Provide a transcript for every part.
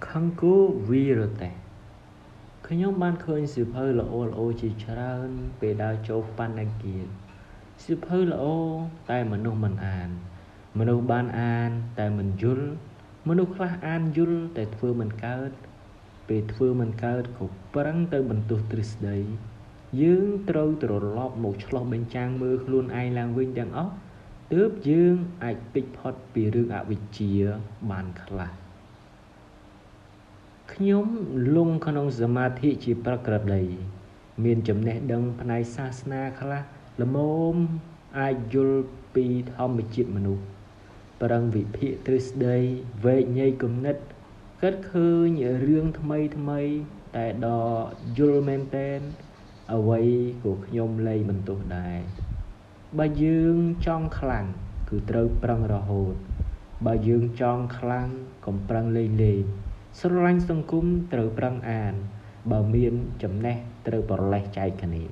ខង្គោវីរតេខ្ញុំបានឃើញសៀវភៅល្អៗជាច្រើនពេលដើរចូលបណ្ណាគារសៀវភៅល្អតែមនុស្សមិនអានមនុស្សបានអានតែមិនយល់មនុស្សខ្លះអានយល់តែធ្វើមិនកើតពេលធ្វើមិនកើតក៏ប្រឹងទៅបន្ទោសទ្រឹស្ដីយើងត្រូវត្រឡប់មកឆ្លោះបញ្ចាំងមើលខ្លួនឯងឡើងវិញទាំងអស់ទើបយើងអាចគេចផុតពីរឿងអវិជ្ជាបានខ្លះខ្ញុំលងក្នុងសមាធិជាប្រក្រតីមានចំណេះដឹងផ្នែកសាសនាខ្លះល្មមអាចយល់ពីធម្មជាតិមនុស្សប្រឹងវិភាគទ្រឹស្ដីវែកញែកគំនិតគិតឃើញរឿងថ្មីថ្មីតែដល់យល់មែនទែនអ្វីក៏ខ្ញុំលែងបន្ទោសដែរបើយើងចង់ខ្លាំងគឺត្រូវប្រឹងរហូតបើយើងចង់ខ្លាំងកុំប្រឹងលេងលេងស្រឡាញ់សង្គមត្រូវប្រឹងអានបើមានចំណេះត្រូវប្រលេះចែកគ្នា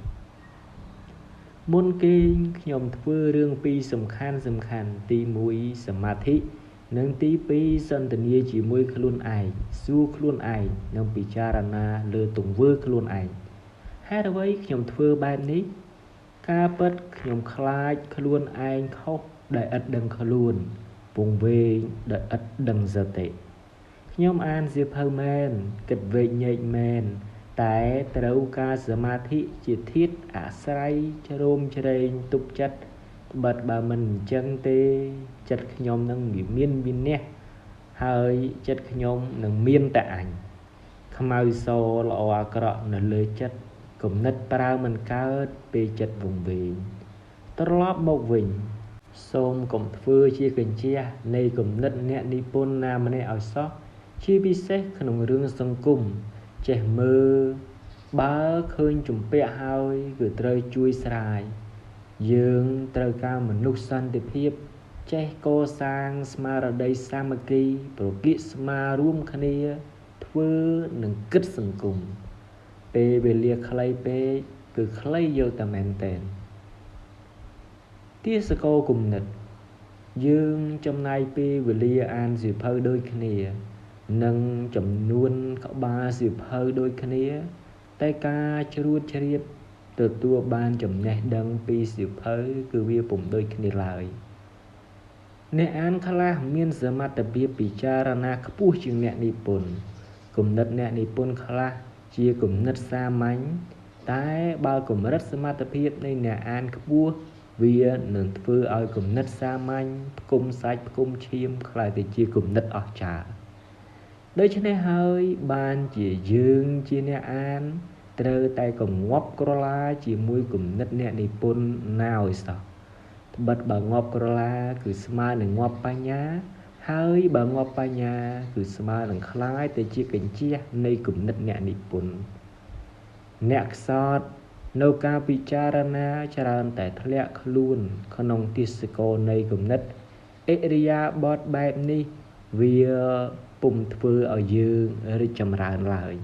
មុនគេងខ្ញុំធ្វើរឿងពីរសំខាន់សំខាន់ទី1សមាធិនិងទី2សន្ទនាជាមួយខ្លួនឯងសួរខ្លួនឯងនិងពិចារណាលើទង្វើខ្លួនឯងហេតុអ្វីខ្ញុំធ្វើបែបនេះការពិតខ្ញុំខ្លាចខ្លួនឯងខុសដែលឥតដឹងខ្លួនពងវែងដែលឥតដឹងសតិខ្ញុំអានសៀវភៅមែនគិតវែកញែកមែនតែត្រូវការសមាធិជាធាតុអាស្រ័យជ្រោមជ្រែងទប់ចិត្តត្បិតបើមិនអញ្ចឹងទេចិត្តខ្ញុំនឹងវាមានវិន័យហើយចិត្តខ្ញុំនឹងមានតែអញខ្មៅសល្អអាក្រក់នៅលើចិត្តគំនិតប្រើមិនកើតពេលចិត្តវង្វេងត្រឡប់មកវិញសូមកុំធ្វើជាកញ្ជះនៃគំនិតអ្នកនិពន្ធណាម្នាក់ឲ្យសោះជាពិសេសក្នុងរឿងសង្គមចេះមើលបើឃើញជំពាក់ហើយគឺត្រូវជួយស្រាយយើងត្រូវការមនុស្សសន្តិភាពចេះកសាងស្មារតីសាមគ្គីប្រគិស្មារួមគ្នាធ្វើនិងគិតសង្គមពេលវេលាខ្លីពេកគឺខ្លីយកតែមែនទែនទាសកលគំនិតយើងចំណាយពេលវេលាអានសៀវភៅដូចគ្នានិងចំនួនក្បាលសៀវភៅដូចគ្នាតែការជ្រួតជ្រាបទទួលបានចំណេះដឹងពីសៀវភៅគឺវាពុំដូចគ្នាឡើយអ្នកអានខ្លះមានសមត្ថភាពពិចារណាខ្ពស់ជាងអ្នកនិពន្ធគំនិតអ្នកនិពន្ធខ្លះជាគំនិតសាមញ្ញតែបើកម្រិតសមត្ថភាពនៃអ្នកអានខ្ពស់វានឹងធ្វើឲ្យគំនិតសាមញ្ញផ្គុំសាច់ផ្គុំឈាមក្លាយទៅជាគំនិតអស្ចារ្យដូច្នេះហើយបានជាយើងជាអ្នកអានត្រូវតែកងាប់ក្រឡាជាមួយគំនិតអ្នកនិពន្ធណាឲ្យសោះត្បិតបើងាប់ក្រឡាគឺស្មើនឹងងាប់បញ្ញាហើយបើងាប់បញ្ញាគឺស្មើនឹងក្លាយទៅជាកញ្ជះនៃគំនិតអ្នកនិពន្ធអ្នកខ្សត់នៅការពិចារណាច្រើនតែធ្លាក់ខ្លួនក្នុងទិសកោនៃគំនិតឥរិយាបថបែបនេះវាពុំធ្វើឲ្យយើងរីកចម្រើនឡើយ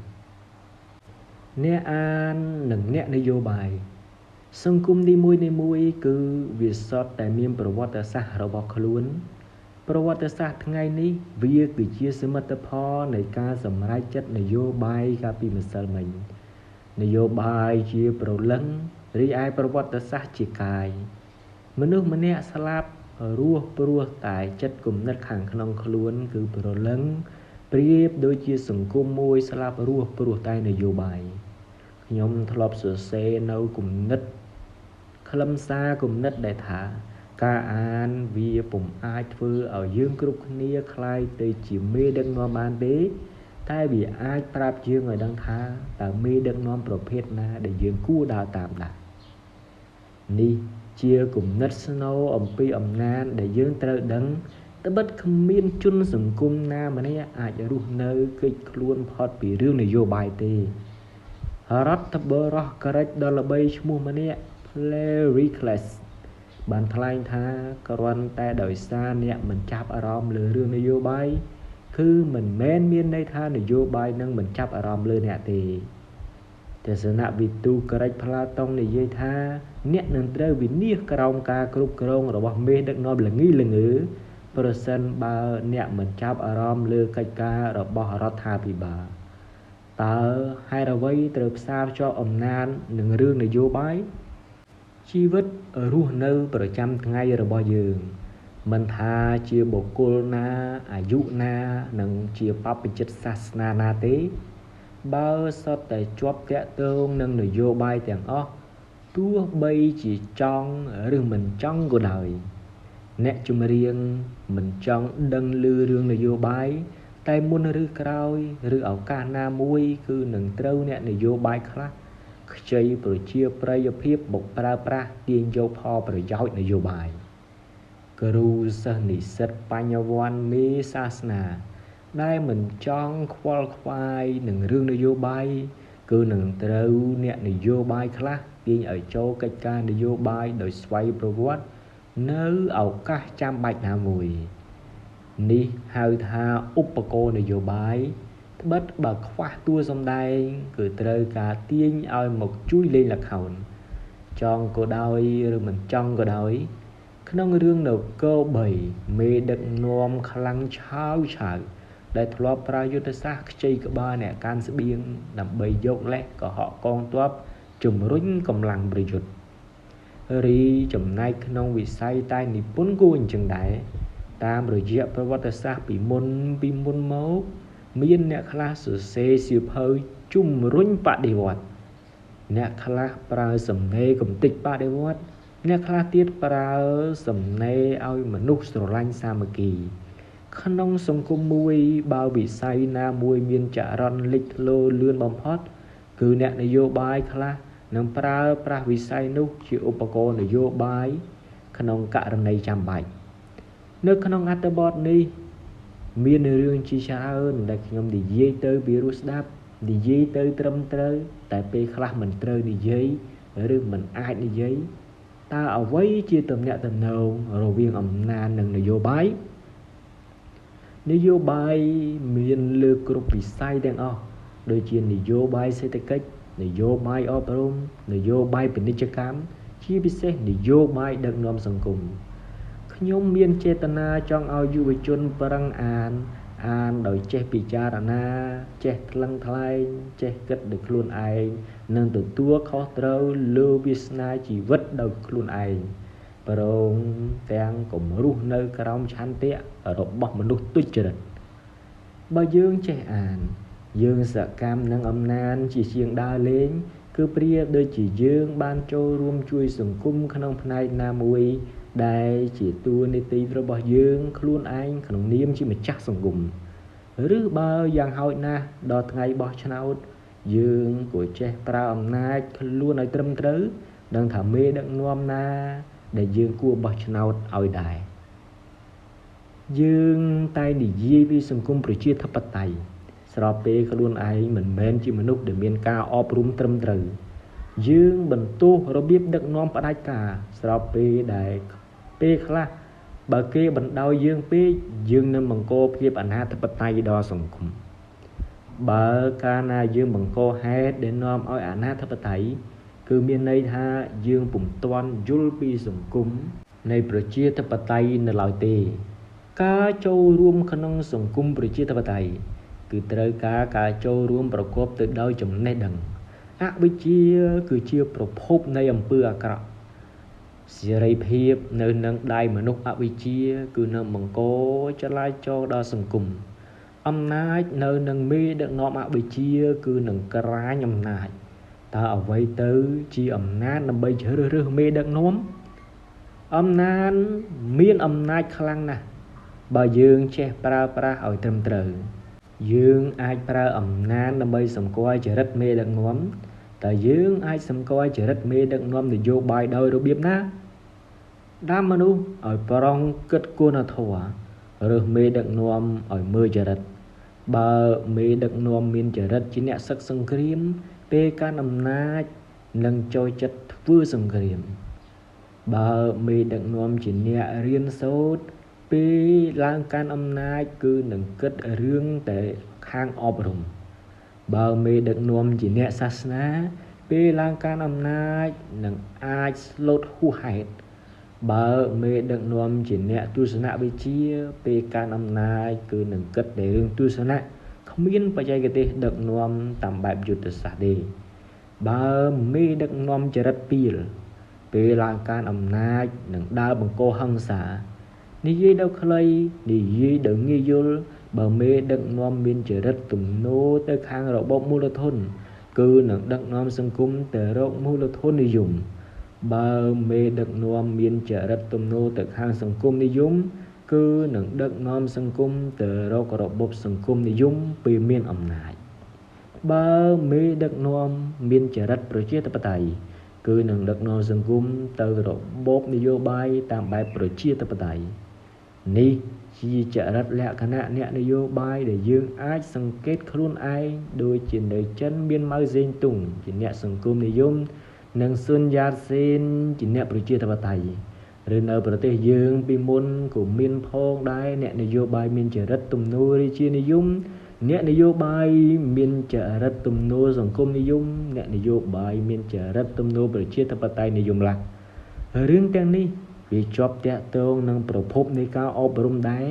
អ្នកអាននិងអ្នកនយោបាយសង្គមនីមួយៗគឺវាសុទ្ធតែមានប្រវត្តិសាស្ត្ររបស់ខ្លួនប្រវត្តិសាស្ត្រថ្ងៃនេះវាគឺជាសមិទ្ធផលនៃការសម្រេចចិត្តនយោបាយកាលពីម្សិលមិញនយោបាយជាប្រលឹងរីឯប្រវត្តិសាស្ត្រជាកាយមនុស្សម្នាក់ស្លាប់រស់ព្រោះតែចិត្តគំនិតខាងក្នុងខ្លួនគឺប្រលឹងប្រៀបដូចជាសង្គមមួយស្លាប់រស់ព្រោះតែនយោបាយខ្ញុំធ្លាប់សរសេរនៅគំនិតខ្លឹមសារគំនិតដែលថាការអានវាពុំអាចធ្វើឲ្យយើងគ្រប់គ្នាក្លាយទៅជាមេដឹកនាំបានទេតែវាអាចប្រាប់យើងឲ្យដឹងថាតើមេដឹកនាំប្រភេទណាដែលយើងគួរដើរតាមដាននេះជាគំនិតស្នូលអំពីអំណាចដែលយើងត្រូវដឹងត្បិតគ្មានជនសង្គមណាម្នាក់អាចរស់នៅគេចខ្លួនផុតពីរឿងនយោបាយទេរដ្ឋបុរសក្រិចដ៏ល្បីឈ្មោះម្នាក់ Pericles បានថ្លែងថាគ្រាន់តែដោយសារអ្នកមិនចាប់អារម្មណ៍លើរឿងនយោបាយគឺមិនមែនមានន័យថានយោបាយនឹងមិនចាប់អារម្មណ៍លើអ្នកទេទស្សនវិទូក្រិចផ្លាតុងនិយាយថាអ្នកនឹងត្រូវវិនិច្ឆ័យក្រោមការគ្រប់គ្រងរបស់មេដឹកនាំល្ងីល្ងើ ប្រសិនបើអ្នកមិនចាប់អារម្មណ៍លើកិច្ចការរបស់រដ្ឋាភិបាលតើហេតុអ្វីត្រូវផ្សារភ្ជាប់អំណាចនឹងរឿងនយោបាយជីវិតរស់នៅប្រចាំថ្ងៃរបស់យើងមិនថាជាបុគ្គលណាអាយុណានិងជាបព្វជិតសាសនាណាទេបើសុទ្ធតែជាប់ទាក់ទងនឹងនយោបាយទាំងអស់ទោះបីជាចង់ឬមិនចង់ក៏ដោយអ្នកចម្រៀងមិនចង់ដឹងឮរឿងនយោបាយតែមុនឬក្រោយឬឱកាសណាមួយគឺនឹងត្រូវអ្នកនយោបាយខ្លះខ្ចីប្រជាប្រិយភាពមកប្រើប្រាស់ទាញយកផលប្រយោជន៍នយោបាយគ្រូសិស្សនិស្សិតបញ្ញវន្តមេសាសនាដែលមិនចង់ខ្វល់ខ្វាយនឹងរឿងនយោបាយគឺនឹងត្រូវអ្នកនយោបាយខ្លះទាញឲ្យចូលកិច្ចការនយោបាយដោយស្វ័យប្រវត្តិនៅឱកាសចាំបាច់ណាមួយនេះហៅថាឧបករណ៍នយោបាយត្បិតបើខ្វះតួសម្ដែងគឺត្រូវការទាញឲ្យមកជួយលេងល្ខោនចង់ក៏ដោយឬមិនចង់ក៏ដោយក្នុងរឿងនគរ3មេដឹកនាំខ្លាំងឆាវឆាវដែលធ្លាប់ប្រើយុទ្ធសាស្ត្រខ្ចីក្បាលអ្នកកាន់ស្បៀងដើម្បីយកលេសកុហកកងទ័ពជំរុញកម្លាំងប្រយុទ្ធរីចំណែកក្នុងវិស័យតែនិពន្ធគួរអញ្ចឹងដែរតាមរយៈប្រវត្តិសាស្ត្រពីមុនមកមានអ្នកខ្លះសរសេរសៀវភៅជំរុញបដិវត្តន៍អ្នកខ្លះប្រើសំណេរកំទេចបដិវត្តន៍អ្នកខ្លះទៀតប្រើសំណេរឲ្យមនុស្សស្រឡាញ់សាមគ្គីក្នុងសង្គមមួយបើវិស័យណាមួយមានចរន្តលេចធ្លោលឿនបំផុតគឺអ្នកនយោបាយខ្លះនឹងប្រើប្រាស់វិស័យនោះជាឧបករណ៍នយោបាយក្នុងករណីចាំបាច់នៅក្នុងអត្ថបទនេះមានរឿងជាច្រើនដែលខ្ញុំនិយាយទៅពីរោះស្ដាប់និយាយទៅត្រឹមត្រូវតែពេលខ្លះមិនត្រូវនិយាយឬមិនអាចនិយាយតើអ្វីជាទំនាក់ទំនងរវាងអំណាចនិងនយោបាយនយោបាយមានលើគ្រប់វិស័យទាំងអស់ដូចជានយោបាយសេដ្ឋកិច្ចនយោបាយអប់រំនយោបាយពាណិជ្ជកម្មជាពិសេសនយោបាយដឹកនាំសង្គមខ្ញុំមានចេតនាចង់ឲ្យយុវជនប្រឹងអានដោយចេះពិចារណាចេះថ្លឹងថ្លែងចេះគិតដោយខ្លួនឯងនិងទទួលខុសត្រូវលើវាសនាជីវិតដោយខ្លួនឯងព្រមទាំងកុំរស់នៅក្រោមឆន្ទៈរបស់មនុស្សទុច្ចរិតបើយើងចេះអានយើងសកម្មនឹងអំណាចជាជាងដើរលេងគឺប្រៀបដូចជាយើងបានចូលរួមជួយសង្គមក្នុងផ្នែកណាមួយដែលជាតួនាទីរបស់យើងខ្លួនឯងក្នុងនាមជាម្ចាស់សង្គមឬបើយ៉ាងហោចណាស់ដល់ថ្ងៃបោះឆ្នោតយើងក៏ចេះប្រើអំណាចខ្លួនឲ្យត្រឹមត្រូវដឹងថាមេដឹកនាំណាដែលយើងគួរបោះឆ្នោតឲ្យដែរយើងតែនិយាយពីសង្គមប្រជាធិបតេយ្យស្របពេលខ្លួនឯងមិនមែនជាមនុស្សដែលមានការអប់រំត្រឹមត្រូវយើងបន្ទោសរបៀបដឹកនាំផ្ដាច់ការស្របពេលដែលពេលខ្លះបើគេបណ្ដោយយើងពេកយើងនឹងបង្កភាពអនាធិបតេយ្យដល់សង្គមបើកាលណាយើងបង្កហេតុដែលនាំឲ្យអនាធិបតេយ្យគឺមានន័យថាយើងពុំទាន់យល់ពីសង្គមនៃប្រជាធិបតេយ្យនៅឡើយទេការចូលរួមក្នុងសង្គមប្រជាធិបតេយ្យគឺត្រូវការចូលរួមប្រកបទៅដោយចំណេះដឹងអវិជ្ជាគឺជាប្រភពនៃអំពើអាក្រក់សេរីភាពនៅនឹងដៃមនុស្សអវិជ្ជាគឺនឹងបង្កចលាចលដល់សង្គមអំណាចនៅនឹងមេដឹកនាំអវិជ្ជាគឺនឹងក្រាញអំណាចតើអ្វីទៅជាអំណាចដើម្បីជ្រើសរើសមេដឹកនាំអំណាចមានអំណាចខ្លាំងណាស់បើយើងចេះប្រើប្រាស់ឲ្យត្រឹមត្រូវយើងអាចប្រើអំណាចដើម្បីសម្គាល់ចរិតមេដឹកនាំតើយើងអាចសម្គាល់ចរិតមេដឹកនាំនយោបាយដោយរបៀបណាដាំមនុស្សឲ្យប្រុងគិតគុណធម៌រើសមេដឹកនាំឲ្យមើលចរិតបើមេដឹកនាំមានចរិតជាអ្នកសឹកសង្គ្រាមពេលកាន់អំណាចនឹងចូលចិត្តធ្វើសង្គ្រាមបើមេដឹកនាំជាអ្នករៀនសូត្រពេលឡើងកាន់អំណាចគឺនឹងគិតរឿងតែខាងអប់រំបើមេដឹកនាំជាអ្នកសាសនាពេលឡើងកាន់អំណាចនឹងអាចស្លូតហួសហេតុ បើមេដឹកនាំជាអ្នកទស្សនវិជ្ជាពេលកាន់អំណាចគឺនឹងគិតតែរឿងទស្សនៈគ្មានបច្ចេកទេសដឹកនាំតាមបែបយុទ្ធសាស្ត្រទេបើមេដឹកនាំចរិតពីលពេលឡើងកាន់អំណាចនឹងដើរបង្កហិង្សានិយាយដល់ខ្លីនិយាយដល់ងាយយល់បើមេដឹកនាំមានចរិតទំនោរទៅខាងរបបមូលធនគឺនឹងដឹកនាំសង្គមទៅរកមូលធននិយមបើមេដឹកនាំមានចរិតទំនោរទៅខាងសង្គមនិយមគឺនឹងដឹកនាំសង្គមទៅរករបបសង្គមនិយមពេលមានអំណាចបើមេដឹកនាំមានចរិតប្រជាធិបតេយ្យគឺនឹងដឹកនាំសង្គមទៅរបបនយោបាយតាមបែបប្រជាធិបតេយ្យនេះជាចរិតលក្ខណៈអ្នកនយោបាយដែលយើងអាចសង្កេតខ្លួនឯងដូចជានៅចិនមានម៉ៅសេងទុងជាអ្នកសង្គមនិយមនិងស៊ុនយ៉ាតសេនជាអ្នកប្រជាធិបតេយ្យឬនៅប្រទេសយើងពីមុនក៏មានផងដែរអ្នកនយោបាយមានចរិតទំនោររាជានិយមអ្នកនយោបាយមានចរិតទំនោរសង្គមនិយមអ្នកនយោបាយមានចរិតទំនោរប្រជាធិបតេយ្យនិយមឡារឿងទាំងនេះវាជាប់តាក់ទងនឹងប្រភពនៃការអប់រំដែរ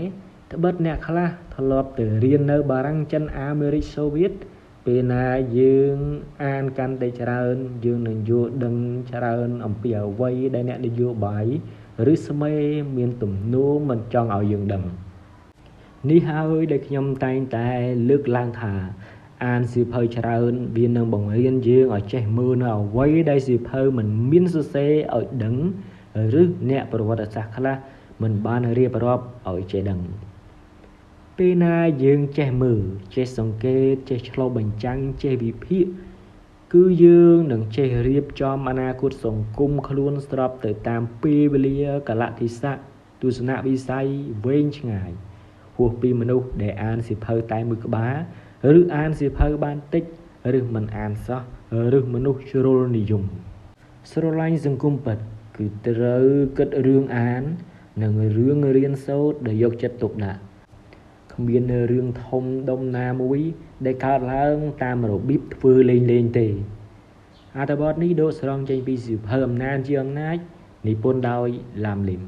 ត្បិតអ្នកខ្លះធ្លាប់ទៅរៀននៅបារាំងចិនអាមេរិកសូវៀតពេលណាយើងអានកាន់តែច្រើនយើងនឹងយល់ដឹងច្រើនអំពីអ្វីដែលអ្នកនយោបាយឬស្មេមានទំនោរមិនចង់ឲ្យយើងដឹងនេះហើយដែលខ្ញុំតែងតែលើកឡើងថាអានសៀវភៅច្រើនវានឹងបង្រៀនយើងឲ្យចេះមើលនៅអ្វីដែលសៀវភៅមិនមានសរសេរឲ្យដឹងឬអ្នកប្រវត្តិសាស្ត្រខ្លះមិនបានរៀបរាប់ឲ្យចេះដឹងពេលណាយើងចេះមើលចេះសង្កេតចេះឆ្លុះបញ្ចាំងចេះវិភាគគឺយើងនឹងចេះរៀបចំអនាគតសង្គមខ្លួនស្របទៅតាមពេលវេលាកាលៈទេសៈទស្សនវិស័យវែងឆ្ងាយហួសពីមនុស្សដែលអានសៀវភៅតែមួយក្បាលឬអានសៀវភៅបានតិចឬមិនអានសោះឬមនុស្សជ្រុលនិយមស្រឡាញ់សង្គមពិតគឺត្រូវគិតរឿងអាននិងរឿងរៀនសូត្រដែលយកចិត្តទុកដាក់គ្មានរឿងធំដុំណាមួយដែលកើតឡើងតាមរបៀបធ្វើលេងៗទេអត្ថបទនេះដកស្រង់ចេញពីសៀវភៅអំណាចជាអំណាចនិពន្ធដោយឡាមលឹម